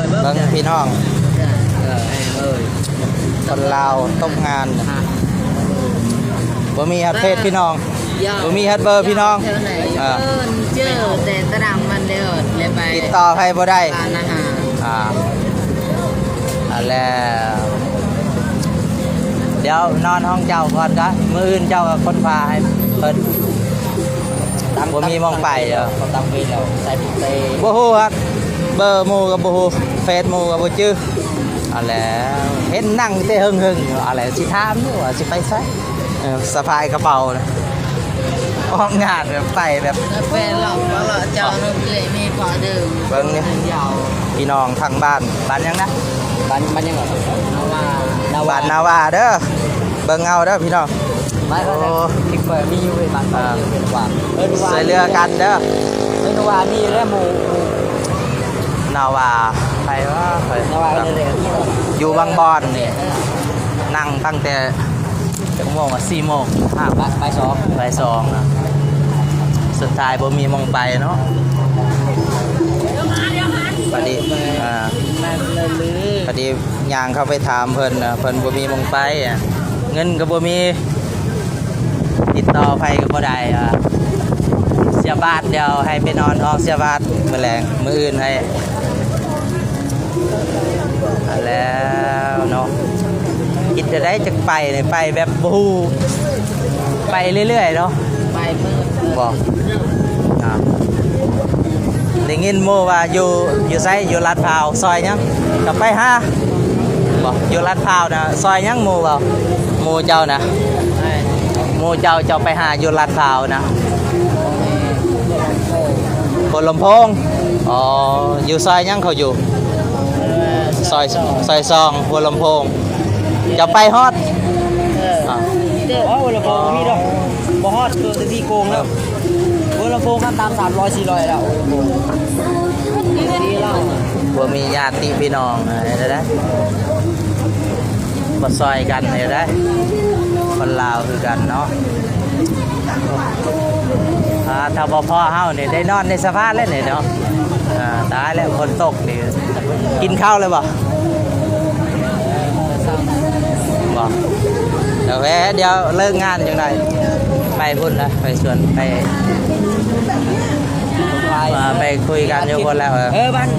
ເບິ່ງພີ່ນ້ອງ ເອີ ຄົນລາວຕົກງານ ບໍ່ມີຮອດເຟສພີ່ນ້ອງ ບໍ່ມີຮອດເບີພີ່ນ້ອງ ເອີ ເຈີແຕ່ຕາດຳມັນແລ້ວ ແລ້ວໄປ ຕິດຕໍ່ໃຜບໍ່ໄດ້ ຮ້ານອາຫານ ອ່າ ອັນແລ້ວ ດຽວນອນຫ້ອງເຈົ້າກ່ອນກະ ມື້ອື່ນເຈົ້າກະຄົ້ນຄວ້າໃຫ້ເພິ່ນ ບໍ່ມີໝ່ອງໄປເດີ ເຂົາຕັ້ງເວນແລ້ວ ໃສ່ ບໍ່ຮູ້ຮອດເບີໝູ່ກະບໍ່ຮູ້ ເຟສໝູ່ກະບໍ່ຈື່ ເອົາແລ້ວ ເຫັນນັ່ງແຕ່ເຫິງໆ ເອົາແລ້ວ ຊິຖາມຢູ່ວ່າຊິໄປໃສ ເອີ ສະພາຍກະເປົານະ ອອກງານແບບໄປແບບ ເປັນຫຼອກ ເລາະເຈົ້າເລີຍມີພໍເດີ ເບິ່ງນີ້ ພີ່ນ້ອງທາງບ້ານ ບ້ານຫຍັງນະ? ບ້ານ ບ້ານຫຍັງຫວາ? ນາວາ ນາວາ ບ້ານນາວາເດີ ເບິ່ງເອົາເດີພີ່ນ້ອງ ມາ ໂອ້ ທີ່ເປີດມີຢູ່ເປັນບ້ານ ອ່າ ເປັນວ່າ ເອີ້ນວ່າ ຊ່ວຍເຫຼືອກັນເດີ ເອີ້ນວ່າມີຢູ່ແລ້ວໝູ່ ນາວາ ໃຜວະ ໃຜ ນາວາ ຢູ່ບາງບ່ອນນີ້ ນັ່ງຕັ້ງແຕ່ ຈັກໂມງວະ ສີ່ໂມງ ຫ້າ ບ່າຍ ບ່າຍສອງ ບ່າຍສອງນະ ສຸດທ້າຍບໍ່ມີໝ່ອງໄປເນາະ ພໍດີ ອ່າ ພໍດີຍ່າງເຂົ້າໄປຖາມເພິ່ນນະ ເພິ່ນບໍ່ມີໝ່ອງໄປ ເງິນກະບໍ່ມີ ຕິດຕໍ່ໃຜກະບໍ່ໄດ້ ອ່າ ເສຍບາດ ດຽວໃຫ້ໄປນອນຫ້ອງເສຍບາດ ມື້ແລງ ມື້ອື່ນໃຫ້ ແລ້ວເນາະ ຄິດຈະໄດ້ຈັກໄປນີ້ ໄປແບບບໍ່ຮູ້ ໄປເລື້ອຍໆເນາະ ໄປມື້ ບໍ່ ອ່າ ໄດ້ຍິນໝູ່ວ່າຢູ່ ຢູ່ໃສ ຢູ່ລາດພ້າວ ຊອຍຫຍັງ ກະໄປຫາ ບໍ່ ຢູ່ລາດພ້າວນະ ຊອຍຫຍັງໝູ່ເວົ້າ ໝູ່ເຈົ້ານະ ໝູ່ເຈົ້າ ເຈົ້າໄປຫາຢູ່ລາດພ້າວນະ ຫົວລຳໂພງ ອໍ ຢູ່ຊອຍຫຍັງເຂົາຢູ່ ຊອຍ ຊອຍສອງ ຫົວລຳໂພງ ເຈົ້າໄປຮອດ ເອີ ອ່າ ເອີ ຫົວລຳໂພງມີດອກ ບໍ່ຮອດ ໂຕທີ່ໂກງແລ້ວ ຫົວລຳໂພງຂັ້ນຕ່ຳສາມຮ້ອຍ ສີ່ຮ້ອຍແລ້ວ ບໍ່ມີຍາດຕິພີ່ນ້ອງ ເຮັດໃດ ບໍ່ຊ່ອຍກັນເຮັດໃດ ຄົນລາວຄືກັນເນາະ ອ່າ ຖ້າບໍ່ພໍເຮົານີ້ໄດ້ນອນໃນສະພານແລ້ວນີ້ເນາະ ອ່າ ຕາຍແລ້ວ ຝົນຕົກນີ້ ກິນເຂົ້າແລ້ວບໍ່? ບໍ່ ດຽວແວະ ດຽວເລີກງານຈັ່ງໃດ ໄປພຸ້ນລະ ໄປສວນ ໄປ ໄປ ອ່າ ໄປຄຸຍກັນຢູ່ພຸ້ນແລ້ວ ເອີ ເອີ ບ້ານ